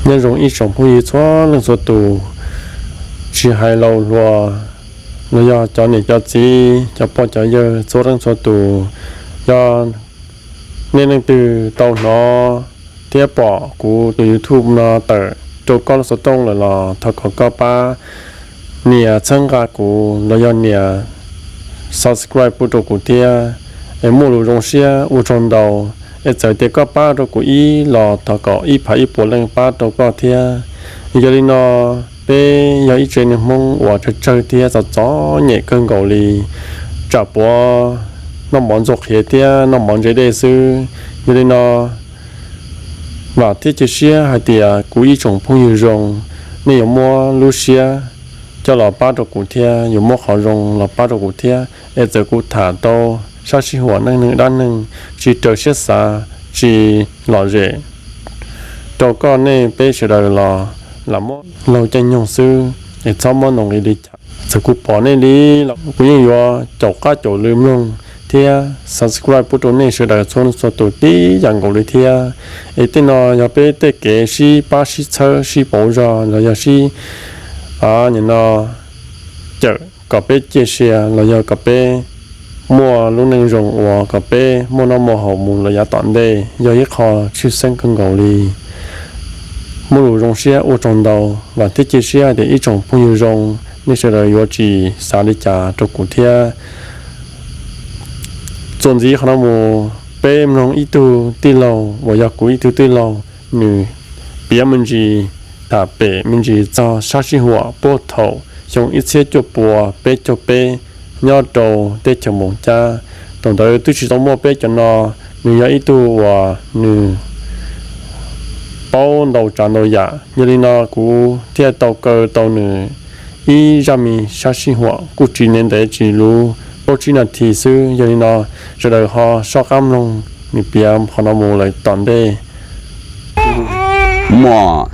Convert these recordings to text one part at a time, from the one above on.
Nyob zoo ib tsoom phooj ywg txhua leej txhua tus, tsis hais laus hluas los yog cov niam cov txiv, cov pog cov yawg txhua leej txhua tus, yog nej leej twg tau hnov thiab pom kuv tus YouTube no tawm rau koj lub xov tooj lawm los thov kom koj pab nias txhawb nqa kuv los yog nias subscribe pub rau kuv thiab. Es muaj lus zoo siab ua tsaug ntau. Es txawm tias koj pab rau kuv ib los thov kom ib phav ib puas leej pab rau koj thiab. Yog li no, peb yog ib tsev neeg Hmoob uas tsawg tsawg thiab txom txom nyem kawg nkaus li, tsam puav noj mov ntxuag qhiav thiab noj mov ntse dej xwb. Yog li no, vam thiab cia siab hais tias kuv ib tsoom phooj ywg zoo, nej yuav muab lub siab coj los pab rau kuv thiab, yuav muab qhov zoo los pab rau kuv thiab. Es txawm kuv tham tau sab sij huam neej neeg dab neeg tsis raws siab xav, tsis lom zem rau koj nej peb sawv daws los lam muab laug caij nyoog xwb, es txhob muab ntoo nqi li cas. Txawm kuv pom nej li los kuv yeej yuav caum qab caum lw mloog thiab subscribe pub rau nej sawv daws txhua txhua tus tib yam nkaus li thiab. Es tej no yog peb tej kev sib pab sib txhawb sib pauv zog los yog sib, nim no cawm kom peb ciaj sia los yog kom peb muaj lub neej zoo uas kom peb muaj noj muaj haus mus lawm yav tom ntej, yog ib qho tshwj xeeb kawg nkaus li. Muaj lus zoo siab ua tsaug ntau, vam thiab cia siab hais tias ib tsoom phooj ywg zoo, nej sawv daws yuav tsis xav li cas rau kuv thiab. Txuas ntxiv qhov no mus, peb mloog ib tug tij laug uas yog kuv ib tug tij laug, nws piav me ntsis, tham pem me ntsis txog sab sij huam puag thaum xyoo ib txhiab cuaj pua peb caug peb nyob rau teb chaws Moos Cab. Thaum ntawd twb tsis tau muaj peb cov no, nws yog ib tug uas nws paub ntau tsav ntau yam. Yog li no kuv thiaj tau kaw tau nws ib zaj me sab sij huam kuj tsis ntev ntev, tsis luv plaub tsib nas this xwb. Yog li no sawv daws ho soj qab mloog nws piav qhov no mus lawm tom ntej. Muaj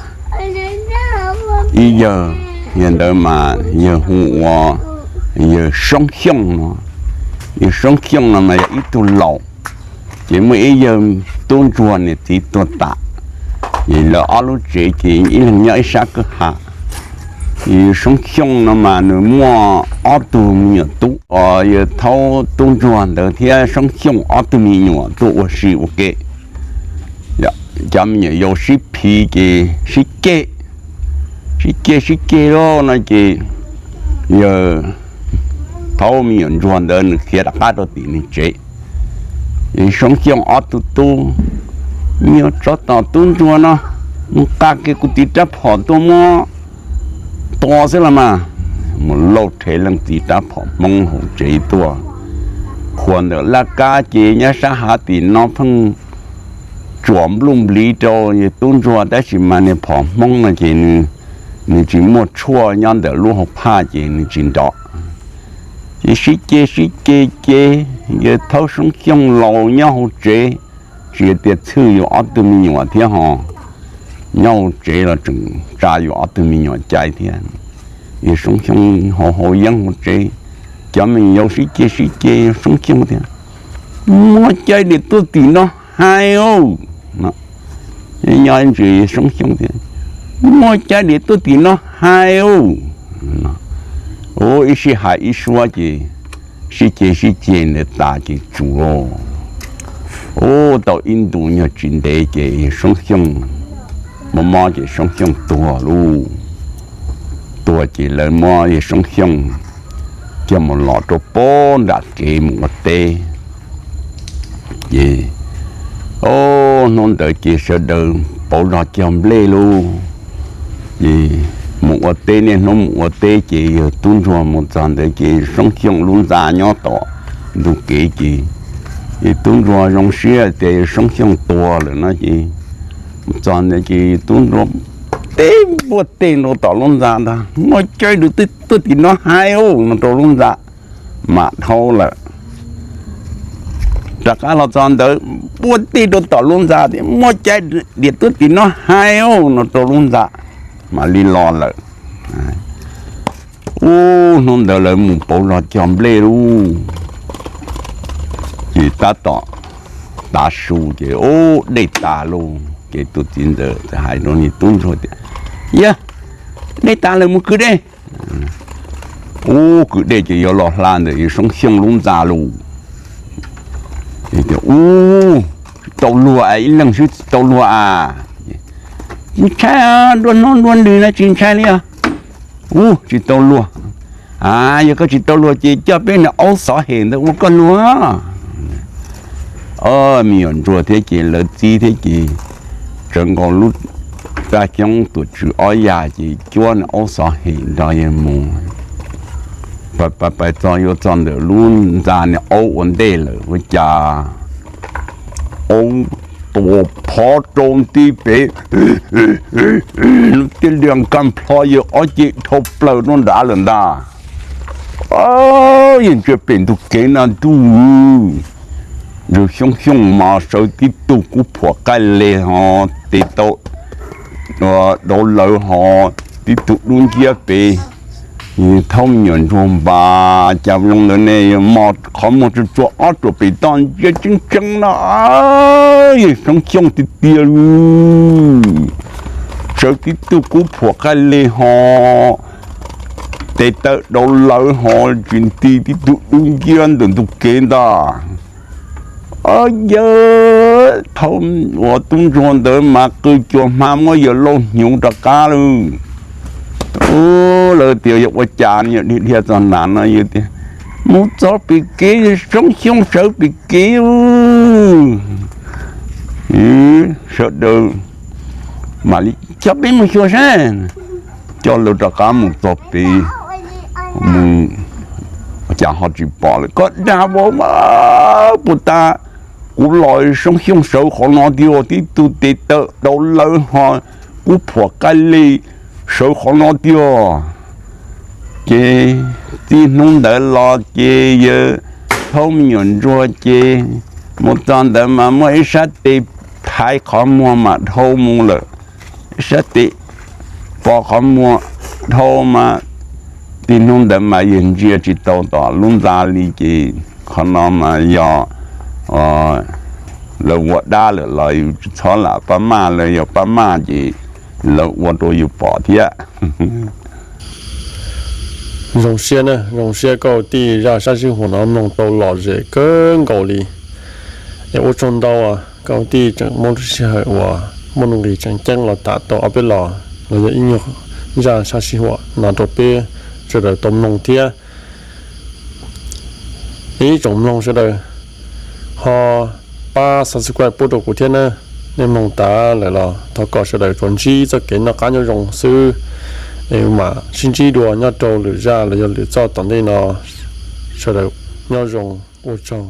ib yawg, yawg ntawd mas yawg hu ua yawg Soob Xyooj no. Yawg Soob Xyooj no mas yog ib tug laus, ces muaj ib yawg tub ntsuag niam txiv tuag tas, es lawv ob lub tsev ces ib leeg nyob ib sab kwj ha. Yawg Soob Xyooj no mas nws muaj ob tug me nyuam tub, yawg Thaub tub ntsuag ntawd thiab Soob Xyooj ob tug me nyuam tuaj ua si ua ke. Cov me nyuam yaus sib phiv ces sib ceg, sib ceg sib ceg lauj no ces yawg Thaub me nyuam ntsuag ntawd nws khiav rov qab rau tim nws tsev. Soob Xyooj ob tug tub, me nyuam tsov tom tub ntsuag no, mus nqa kiag kuv txiv rab phom tuaj muab tua xwb los mas. Mus lauj rhe leej txiv rab phom Hmoob hauv tsev tuaj. Qhua ntawm laj kab ces nyob sab hav tim no pheej tsuam npluj npliv rau yawg tub ntsuag, tab sis mas niag phom Hmoob no ces nws tsis muaj tshuaj nyob ntawm lub hauv phaj ces nws tsis nrov. Ces sib ceg sib ceg ces yawg Thaub Soob Xyooj laus nyob hauv tsev, tsis tias txhwj yus ob tug me nyuam thiab ho, nyob hauv tsev los tseem tsa yus ob tug me nyuam cai thiab. Yawg Soob Xyooj haus haus yeeb hauv tsev, cov me nyuam yaus sib ceg sib ceg, yawg Soob Xyooj tias, muab caij diav tuaj tim no hais os. Nyob ntsis yawg Soob Xyooj tias, muab caij diav tuaj tim no hais os. Ua ib sij hais ib suab ces sib ceg sib ceg ntawd tas ces tsum lauj. Ua tau ib ntus nyuag tsis ntev ces yawg Soob Xyooj mob mob ces Soob Xyooj tuag lauj. Tuag ces lawv muab yawg Soob Xyooj coj mus los rau pem nram kev mus ua teb. Ces, o, hnub ntawd ces sawv daws pauv zog cog nplej lauj. Ces mus ua teb, niaj hnub mus ua teb ces yawg tub ntsuag mus txog ntawd ces Soob Xyooj lub ntxa nyob tom ntug kev ces, ces tub ntsuag zoo siab tias yawg Soob Xyooj tuag lawm no ces, mus txog ntawd ces tub ntsuag teb npuaj teg rau tom lub ntxa ntag, muab caij diav tuaj tim no hais os no rau lub ntxa, mam dhau lawm. Rov qab los txog ntawd npuaj teg rau tom lub ntxa tias muab caij diav tuaj tim no hais os no rau lub ntxa, mam li los lawm. Ub, hnub ntawd lawv mus pauv zog cog nplej lauj. Ces tab tom tav su ces ub dej tas lauj. Ces tus txiv ntxawm hais rau niag tub ntsuag tias, Yog dej tas lawm mus kwv dej. Ub, kwv dej ces yuav los hla ntawm Soob Xyooj lub ntxa lus. Ub, tsis tau luag, ib leeg xwb tsis tau luag a. Tsis ntshai, nruab hnub nruab nrig no tsis ntshai li os. Ub, tsis tau luag. A, yog koj tsis tau luag ces coj peb niag aub xov hem ntawd ua koj luag. Ob me nyuam ntsuag thiab ces lawv txib thiab ces tsawv nkaus lub paj xyoob tuam tswv ob yag ces cuab niag aub xov hem nrog yawg mus. Pais pais txog yuav txog ntawm lub ntxa niag aub ua ntej lawm ua cas aub tua phov rau nti pem, lub tiaj lias nkag nplho yawg ob ce dhau plaws rau nrad lawm ntag. Yawg ntsia pem ntug kev na ntuj, Soob Xyooj mas sawv tib tug kub phuam qaij le ho, tes taw dau lawv ho, tib tug dub nciab pem. Thaub me nyuam ntsuag npas cas zoo ntawd ne, mos qhov muag tsuag tsuag ob ruam pem toj ntsia tseeb tseeb no, Soob Xyooj tiag tiag li. Sawv tib tug kub phuam qaij le ho, tes taw dau lawv ho, tsis nti tib tug dub nciab ntawm ntug kev ntag. Yawg thaub uas tub ntsuag ntawd mas qw cuag hma muab yawg laus hnyuv rov qab lawm. Lawv tias yog ua cas dhia dhia txog nrad no, yawg tias, Mus txog pem kev, Soob Xyooj sawv pem kev. Sawv daws mam li coj peb mus xyuas saib. Coj lawv rov qab mus txog pem, mus cas ho tsis pom lawm. Koj dag vauv mas, puag ta kuv los Soob Xyooj sawv qhov no tiag, tib tug tes taw dau lawv ho, kub phuam qaij le sawv qhov no tiag. Ces txij hnub ntawd los ces yawg thaub me nyuam ntsuag ces mus txog ntawd mas muaj ib sab tes thaiv qhov muag mas dhau mus lawm, ib sab tes pos qhov muag dhau mas txij hnub ntawd mas yawg ntsia tsis tau tom lub ntxa li ces qhov no mas yog lawv ua dab lawm los yus tsis txhob lam pab maj, lawv yog pab maj ces lawv ua rau yus pom thiab. Zoo siab na, zoo siab koj tij zaj sab sij huam no mloog tau lom zem kawg nkaus li. Es ua tsaug ntau, koj tij tseem muab lub sij hawm uas muaj nuj nqis tseem ceeb los tham tau ob peb los los yog ib nyuag zaj sab sij huam no rau peb sawv daws tau mloog thiab. Ib tsoom mloog sawv daws ho pab subscribe pub rau kuv thiab na. Nej mloog tas lawm los thov kom sawv daws tsuas ntsib txoj kev noj qab nyob zoo xwb. Es mam sib ntsib dua nyob rau lwm zaj los yog lwm txoj tom ntej no. Sawv daws nyob zoo, ua tsaug.